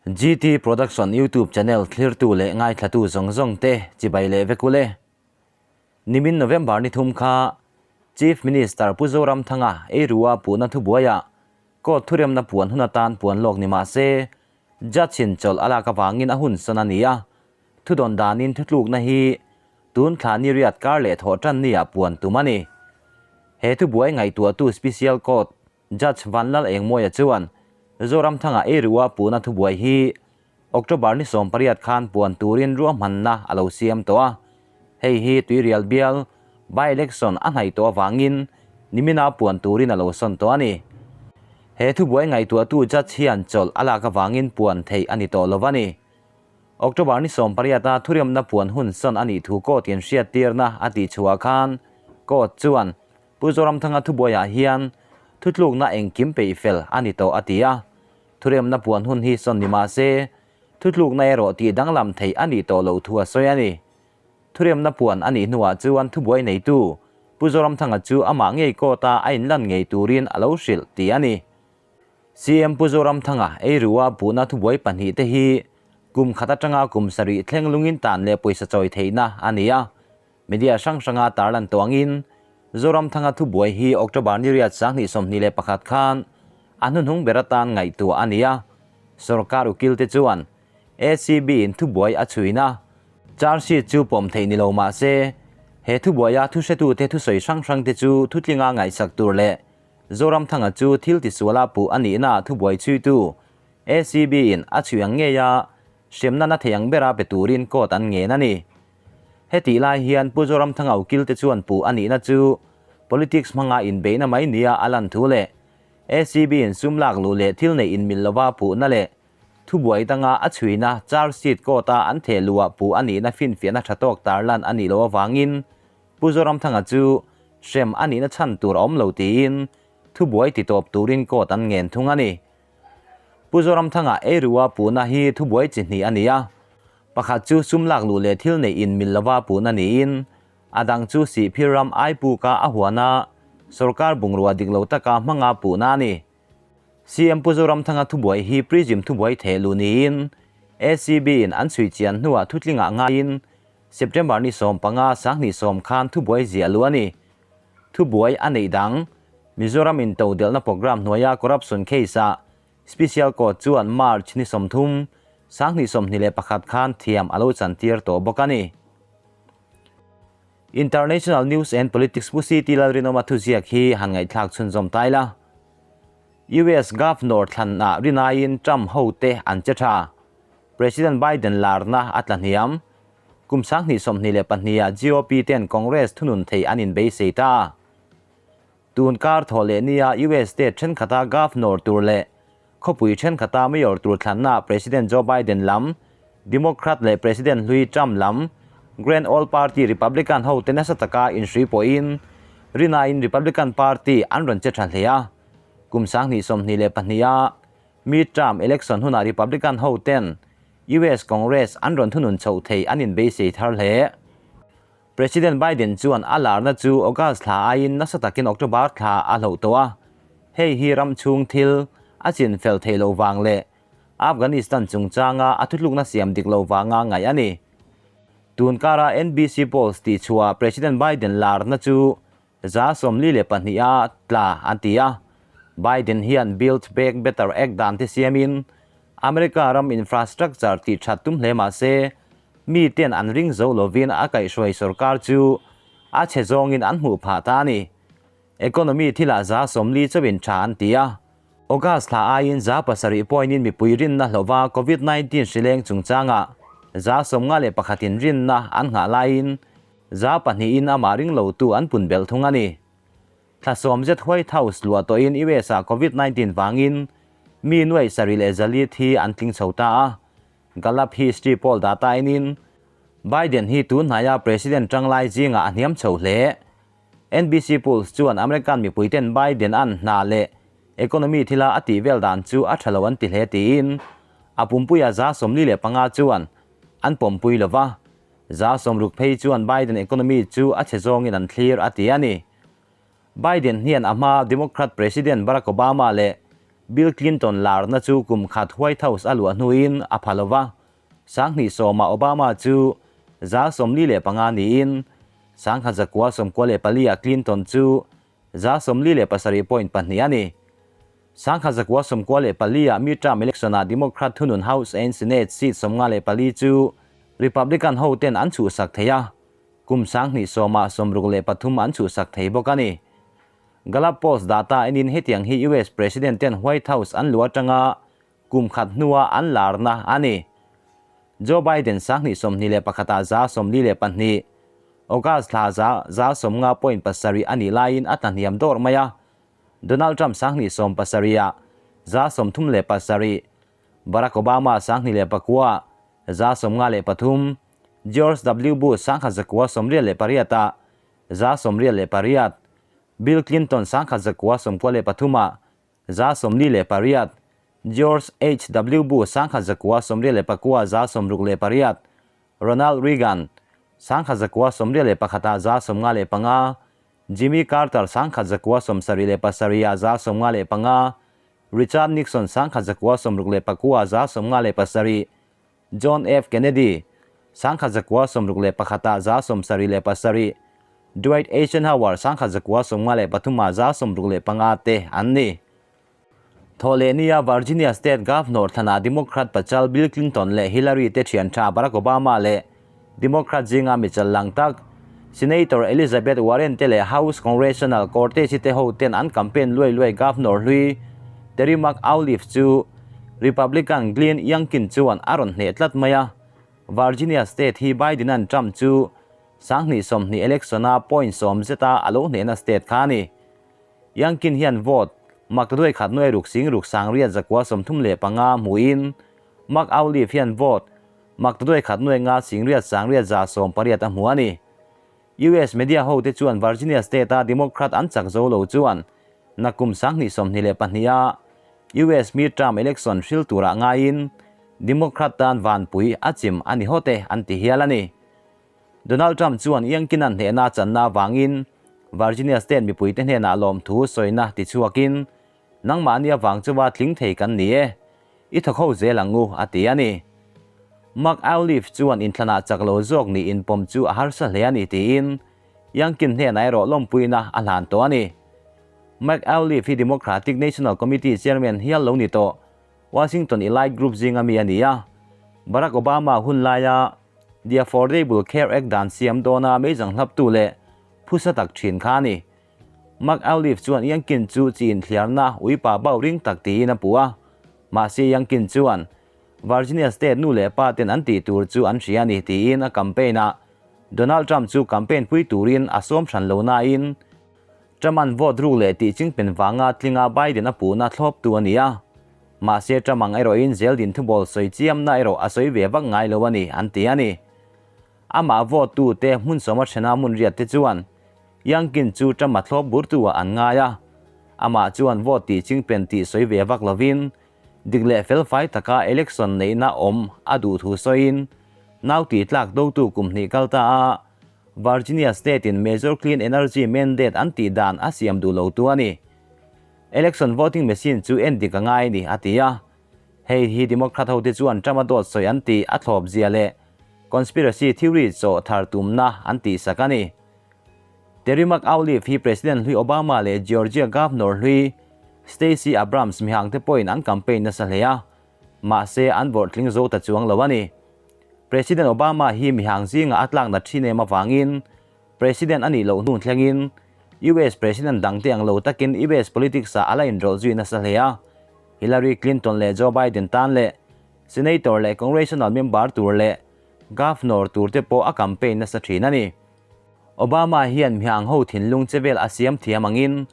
GT Production YouTube channel thlirtu leh ngaithlatu zawng zawng te chibai leh vek ule. Nimin November ni thum kha Chief Minister Pu Zoramthanga eirua puhna thubuaiah court thuremna puan hun atan puan lawk ni mah se Judge in chawlh a lak avangin a hun sawn a ni a, thudawn danin thutlukna hi tun thla ni riat kar leh thawh tan nia puan tum a ni. He thubuai ngaihtuahtu Special Court Judge Vanlal Engmawia chuan Zoramthanga eirua puhna thubuai hi October ni 18 khan puan turin ruahmanna a lo siam tawh a, hei hi Tuirial bial by-election a hnaih tawh avangin nimina puan turin a lo sawn tawh a ni. He thubuai ngaihtuahtu judge hian chawlh a lak avangin puan theih a ni tawh lo a ni. October ni 18 a thuriamna puan hun sawn a nih thu court in hriattirna a tihchhuah khan court chuan Pu Zoramthanga thubuaiah hian thutlukna engkim peih fel a ni tawh a ti a. Thuremna puan hun hi sawn ni mah se, thutlukna erawh tih danglam theih a nih tawh loh thu a sawi a ni. Thuremna puan a nih hnuah chuan thubuai neitu Pu Zoramthanga chu amah ngei court-a a inlan ngei turin a lo hrilh tih a ni. CM Pu Zoramthanga eirua puhna thubuai pahnihte hi kum khat atanga kum sarih thleng lungin tan leh pawisa chawi theihna a ni a. Media hrang hranga tarlan tawngin Zoramthanga thubuai hi October ni riat 2021 khan a hnuhnung ber atan ngaihtuah a ni a. Sorkar ukil te chuan ACB in thubuai a chhuina charge sheet chu pawm theih ni lo mah se he thubuaia thuhretute thusawi hrang hrang te chu thutlinga ngaihsak tur leh Zoramthanga chu thil tisuala puh a nihna thubuai chhuitu ACB in a chhui ang ngei a hremna na thei ang bera pe turin court an ngen a ni. Hetih lai hian Pu Zoramthanga ukil te chuan puh a nihna chu politics hmanga inbeihna mai nia a lan thu leh ACB in sum lak luh leh thil neih inmil lova puhna leh thubuai danga a chhuina charge sheet court a an theh luhah puh a nihna finfiahna tha tawk tarlan a nih loh avangin Pu Zoramthanga chu hrem a nihna chhan tur a awm lo tiin thubuai titawp turin court an ngen thung a ni. Pu Zoramthanga eirua puhna hi thubuai chi hnih a ni a, pakhat chu sum lak luh leh thil neih inmil lova puhna niin a dang chu Sihphir ram Aipuka a huana sorkar bungrua dik lo taka hmanga puhna a ni. CM Pu Zoramthanga thubuai hi Prism thubuai theh luh niin ACB in an chhui chian hnuah thutlingah ngaiin September ni 15 2010 khan thubuai ziah luh a ni. Thubuai a neih dang Mizoram in todelhna programme hnuaia corruption case ah Special Court chuan March ni 30 2021 khan thiam a lo chantir tawh bawk a ni. International News and Politics Pu CT Lalrinawma thuziak hi han ngaihthlak chhunzawm tai la. US Governor thlanah rinaiin Trump hote an che tha. President Biden larna a tla hniam. Kum 2022 ah GOP ten Congress thunun thei an inbeisei ta. Tun kar thaw leh nia US state thenkhata Governor tur leh khawpui thenkhata Mayor tur thlanna President Joe Biden lam Democrat leh President hlui Trump lam Grand Old Party Republican ho te nasa taka inhrui pawhin rinain Republican Party an rawn che tha hle a. Kum 2022 a midterm election hunah Republican ho ten US Congress an rawn thunun chhoh thei an inbeisei thar hle. President Biden chuan a larna chu August thla aiin nasa takin October thla a hloh tawh a, hei hi ram chhung thil a chin fel thei lo vang leh Afghanistan chungchanga a thutlukna siam dik lo vanga ngaih a ni. Tun kara NBC polls tihchhuah President Biden larna chu 42 a tla an ti a, Biden hian Build Back Better Act dan te siamin America ram infrastructure tih that tum hle mah se mi ten an ring zo lovin a kaihhruai sorkar chu a chhe zawngin an hmuh phah ta a ni. Economy thilah 40 chauhin tha an ti a, August thla aiin 7 point-in mipui rinna hlauhva COVID-19 hrileng chungchangah 51 in rinna an nghah laiin 2 in amah ring lotu an pun belh thung a ni. Thla sawm zet White House luah tawhin US ah COVID-19 vangin mi nuaih sarih leh zali thi an tling chho ta a, Gallup history poll data enin Biden hi tun hnaia President tanglai zingah a hniam chho hle. NBC polls chuan American mipuiten Biden an hna leh economy thila a tih vel dan chu a tha lo an ti hle tiin a pumpuia 45 chuan an pawmpui lova, 60 phei chuan Biden economy chu a chhe zawngin an thlir a ti a ni. Biden hian a hma Democrat President Barack Obama leh Bill Clinton larna chu kum khat White House a luah hnuin a pha lova, 2010ah Obama chu 45 niin 1994ah Clinton chu 47.2 a ni. 1994ah midterm election-ah Democrat thunun House and Senate seat 54 chu Republican hoten an chhuhsak thei a, kum 2010ah 63 an chhuhsak thei bawk a ni. Gallup polls data enin hetiang hi US President ten White House an luah atanga kum khat hnua an larna a ni. Joe Biden 2021ah 42, August thla 50.7 a nih laiin a tlahniam dawr mai a, Donald Trump 2017ah 37, Barack Obama 2009ah 53, George W Bush 1998ah 88, Bill Clinton 1993ah 48, George H W Bush 1989 68, Ronald Reagan 1991ah 95, Jimmy Carter 1977ah 95, Richard Nixon 1969ah 97, John F Kennedy 1961ah 77, Dwight Eisenhower 1993ah 65 te an ni. Thawhlehnia Virginia State Governor thlanah Democrat pachal Bill Clinton leh Hillary te thian tha Barack Obama leh Democrat zinga michal lang tak Senator Elizabeth Warren te leh House Congressional Cortez te ho ten an campaign luai luai Governor hlui Terry McAuliffe chu Republican Glenn Youngkin chuan a rawn hneh tlat mai a. Virginia State hi Biden an Trump chu 2020 election-a point 10 zeta a lo hnehna state kha a ni. Youngkin hian vote maktaduai khat nuai ruk sing ruk sang riat zakua 35 hmuin McAuliffe hian vote maktaduai khat nuai nga sing riat sang riat za 18 a hmu a ni. US media ho te chuan Virginia State-a Democrat an chak zo lo chuan nakum 2022a US midterm election hril turah ngaiin Democrat tan vanpui a chim a ni hawte an ti hial a ni. Donald Trump chuan Youngkin an hnehna channa vangin Virginia State mipui te hnenah lawm thu sawina ti chhuakin nangmahni avang chuwa tling thei kan ni e, i thawk ho zel ang u a ti a ni. McAuliffe chuan inthlanah chak lo zawk ni inpawm chu a harsa hle a ni tiin Youngkin hnenah erawh lawmpuina a hlan tawh a ni. McAuliffe hi Democratic National Committee chairman hial lo ni tawh Washington Elite Group zinga mi a ni a, Barack Obama hun laia The Affordable Care Act dan siam dawna meizang hlaptu leh phusa tak thin kha a ni. McAuliffe chuan Youngkin chu chi inthliarna uipa bau ring tak tiin a puh a, mahse Youngkin chuan Virginia State nu leh pa ten an tih tur chu an hria a ni tiin a campaign ah Donald Trump chu campaign pui turin a sawm hran lo nain Trump an vote ruk leh tih chingpen vanga tlinga Biden a puhna thlawptu a ni a, mahse Trump ang erawhin zeldin thubawl sawi chiamna erawh a sawi ve vak ngai lo a ni an ti a ni. Amah vote tu te hmun sawma thena hmun riat te chuan Youngkin chu Trump a thlawp burtu ah an ngai a, amah chuan vote tih chingpen tih sawi ve vak lovin dik leh felfai taka election neihna awm a duh thu sawiin nau tih tlak dotu kum hnih kal ta a Virginia State in Major Clean Energy Mandate an tih dan a siam duh lo tu a ni. Election voting machine chu en dik a ngai ni a ti a. Hei hi Democrat ho te chuan Trump a dawt sawi an tih a thlawp zia leh conspiracy theory chaw thar tumna an tih sak a ni. Terry McAuliffe hi President hlui Obama leh Georgia Governor hlui Stacey Abrams mihang te pawhin an campaign nasa hle a, mahse an vawrh tling zo ta chuang lo a ni. President Obama hi mihang zinga a tlakna thin em avangin President a nih loh hnu thlengin US President dangte ang lo takin US politics ah a la inrawlh zui nasa hle a. Hillary Clinton leh Joe Biden tan leh Senator leh Congressional member tur leh Governor tur te pawh a campaign nasa thin a ni. Obama hian mihang ho thinlung che vel a siam thiam angin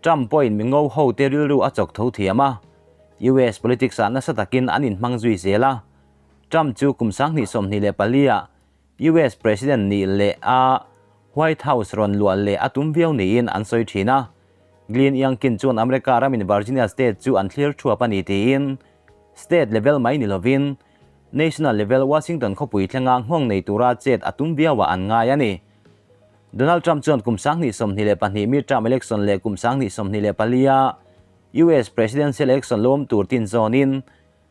Trump pawhin mingo ho te rilru a chawk tho thiam a, US politics ah nasa takin an inhmang zui zel a. Trump chu kum 2024 ah US President nih leh a White House rawn luah leh a tum viau niin an sawi thin a. Glenn Youngkin chuan America ramin Virginia State chu an thlir thuap a ni tiin state level mai ni lovin national level Washington khawpui thlenga nghawng nei tura chet a tum viauah an ngai a ni. Donald Trump chuan kum 2022 midterm election leh kum 2024 a. US Presidential Election lo awm tur tin zawnin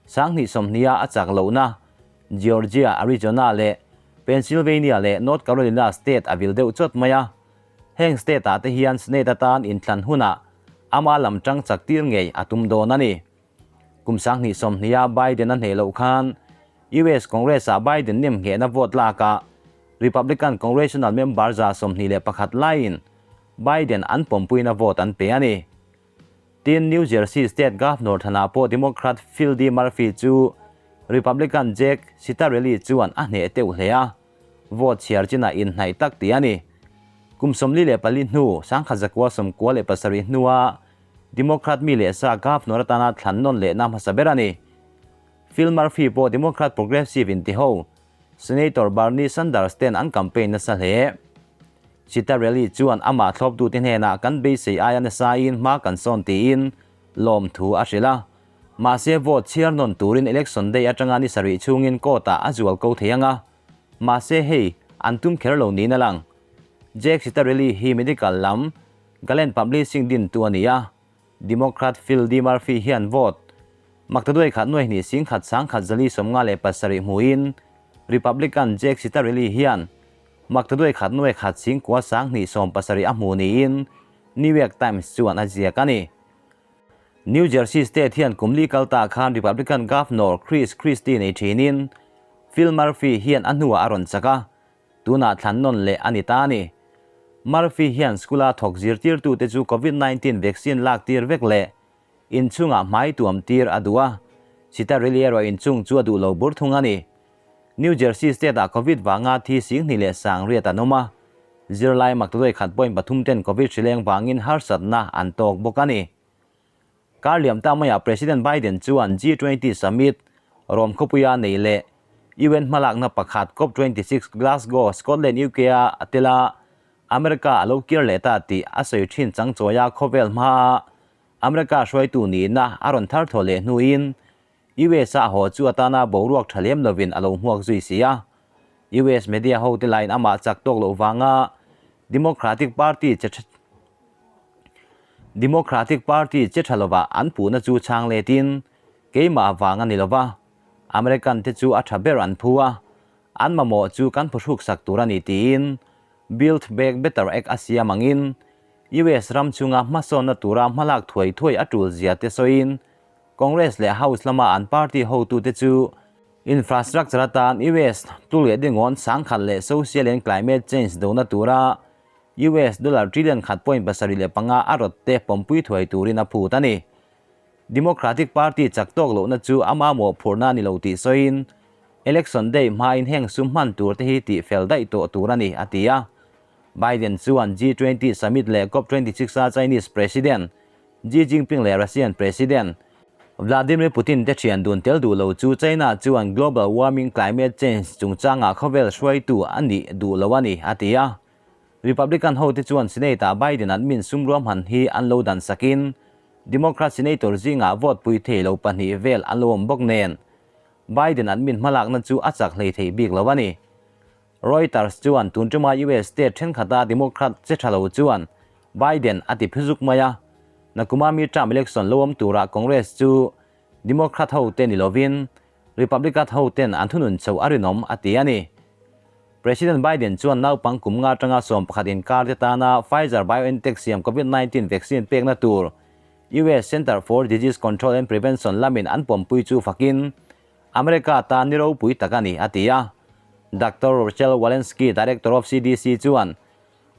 2020-a a chak lohna Georgia, Arizona leh Pennsylvania leh North Carolina state a vil deuh chawt mai a. Heng state-ah te hian Senate atan inthlan hunah ama lam tang chak tir ngei a tum dawn a ni. Kum 2020-a Biden a hneh loh khan US Congress-ah Biden nem nghehna vote lakah Republican Congressional member 21 laiin Biden an pawmpuina vote an pe a ni. Tin, New Jersey State Governor thlanah pawh Democrat Phil D. Murphy chu Republican Jack Ciattarelli chuan a hneh teuh hle a, vote chhiar chinah inhnaih tak tih a ni. Kum 44 hnu, 1997 hnua Democrat mi leh sa Governor atana thlan nawn lehna hmasa ber a ni. Phil Murphy pawh Democrat Progressive intiho Senator Bernie Sanders ten an campaign nasa hle. Ciattarelli chuan amah thlawptute hnenah kan beisei aia nasain hma kan sawn tiin lawmthu a hrilh a. Mahse vote chhiar nawn turin election day atanga ni sarih chhungin court-ah a zual ko thei ang a. Mahse hei an tum kher lo niin a lang. Jack Ciattarelli hi medical lam Galen Publishing dintu a ni a. Democrat Phil D. Murphy hian vote maktaduai khat nuai hnih sing khat sang khat zali 57 hmuin Republican Jack Ciattarelli hian maktaduai khat nuai khat sing kua sang hnih 70 a hmu niin New York Times chuan a ziak a ni. New Jersey state hian kum li kal ta khan Republican Governor Chris Christie nei thinin Phil Murphy hian a hnuah a rawn chak a, tunah thlan nawn leh a ni ta a ni. Murphy hian school-a thawk zirtirtute chu Covid-19 vaccine lak tir vek leh inchungah hmai tuam tir a duh a, Ciattarelli erawh inchung chu a duh lo bur thung a ni. New Jersey state-ah Covid vanga thi 28,000 an awm a, zirlai maktaduai khat point pathum ten Covid hrileng vangin harsatna an tawk bawk a ni. Kar liam ta maiah President Biden chuan G20 Summit, Rome khawpuia nei leh UN hmalakna pakhat COP26 Glasgow, Scotland, UK-a a tel a, America a lo kir leh ta tih a sawi thin changchawia khawvel hmaa America hruaitu nihna a rawn thar thaw leh hnuin US-a a haw chu atana boruak tha lem lovin a lo hmuak zui si a. US media hote lain amah chak tawk loh vanga Democratic Party che Democratic Party che tha lovah an puhna chu chhang letin keimah vang a ni lova, American te chu a tha ber an phu a, an mamawh chu kan phuhruk sak tur a ni tiin Build Back Better Act a siam angin US ram chunga hmasawnna tura hmalak thuai thuai a tul zia te sawiin Congress leh House lama an party hotute chu infrastructure atan US tul leh dingawn sangkhat leh social and climate change dona tura US dollar trillion khat point pasarih leh panga a rawt te pawmpui thuai turin a phut a ni. Democratic Party chak tawk lohna chu ama mawhphurhna a ni lo tih sawiin election day hmain heng sum hman tur te hi tih fel daih tawh tur a ni, a ti a. Biden chuan G20 summit leh COP26 a Chinese President Xi Jinping leh Russian President Vladimir Putin te thian dun tel duh lo chu China chuan global warming climate change chungchangah khawvel hruaitu a nih duh lo a ni, a ti a. Republican hote chuan Senate-ah Biden admin sum ruahman hi an lo dan sakin Democrat Senator zingah vote pui thei lo pahnih vel an lo awm bawk nen Biden admin hmalakna chu a chak hlei thei bik lo a ni. Reuters chuan tun tuma US state thenkhata Democrat che tha lo chuan Biden a ti phizuk mai a, nakuma midterm election lo awm turah Congress chu Democrat hote ni lovin Republican hoten an thunun chho a rinawm a ti a ni. President Biden chuan naupang kum nga atanga 11 inkar te tana Pfizer-BioNTech siam COVID-19 vaccine pekna tur US Center for Disease Control and Prevention lamin an pawmpui chu fakin America tan ni ropui tak a ni, a ti a. Doctor Rochelle Walensky, Director of CDC chuan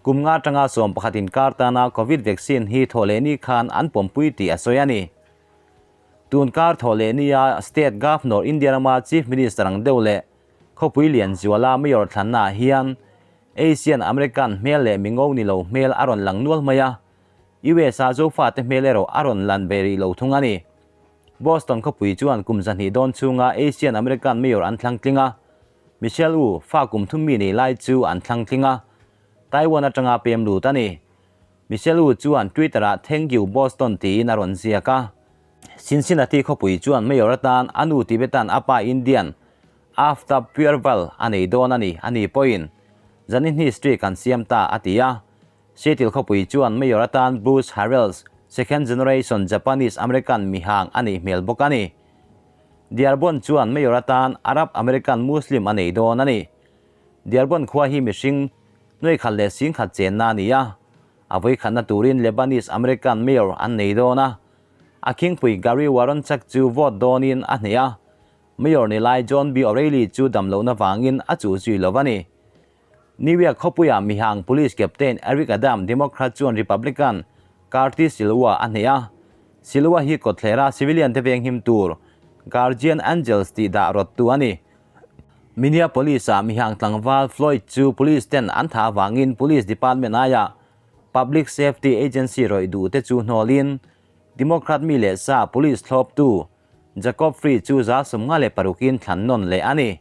kum nga atanga 11 inkar tana Covid vaccine hi thaw leh ni khan an pawmpui tih a sawi a ni. Tun kar thaw leh nia State Governor India rama Chief Minister ang deuh leh khawpui lian zuala Mayor thlannaah hian Asian American hmel leh mingo ni lo hmel a rawn lang nual mai a, US-a Zofate hmel erawh a rawn lan ve rih lo thung a ni. Boston khawpui chuan kum zahnih dawn chhunga Asian American Mayor an thlang tling a, Michelle Wu fa kum thum mi nei lai chu an thlang tling a, Taiwan atanga pem lut a ni. Michelle Wu chuan Twitter-ah Thank you Boston tiin a rawn ziak a. Cincinnati khawpui chuan Mayor atan a nu Tibetan a pa Indian Aftab Pureval a nei dawn a ni, a ni pawhin Zanihni Street kan siam ta a ti a. Seattle khawpui chuan Mayor atan Bruce Harrells Second generation Japanese American mihang a nih hmel bawk a ni. Dearborn chuan mayor atan Arab American Muslim a nei dawn a ni. Dearborn khua hi mihring nuaikhat leh singkhat chenna a ni a, a vawikhatna turin Lebanese American mayor an nei dawn a. A khingpui Gary Woronchak chu vote dawnin a hneh a, mayor ni lai John B. O'Reilly chu damlohna vangin a chuh zui lo a ni. New York khawpuiah mihang Police Captain Eric Adam Democrat chuan Republican Curtis Silua a hneh a. Silua hi kawtthlera civilian te venghim tur Guardian Angels tih dah rawttu a ni. Minneapolis-ah mihang tlangval Floyd chu police ten an thah avangin Police Department aia Public Safety Agency rawih duh te chu hnawlin Democrat mi leh sa police thlawptu Jacob Frey chu 56 in thlan nawn leh a ni.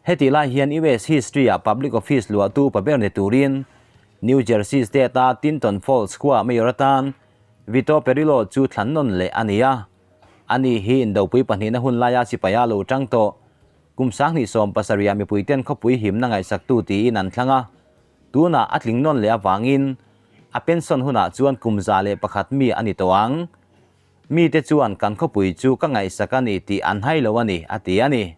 Hetih lai hian US history-ah public office luahtu upa ber ni turin New Jersey state-a Tinton Falls khua mayor atan Vito Perillo chu thlan nawn leh a ni a. Ani hi indopui pahnihna hun laia sipaia lo tang tawh kum 2017 ah mipuiten khawpui himna ngaihsaktu tiin an thlang a. Tunah a tling nawn leh avangin a pension hunah chuan kum 101 mi a ni tawh ang. Mite chuan kan khawpui chu ka ngaihsak a ni tih an hai lo a ni, a ti a ni.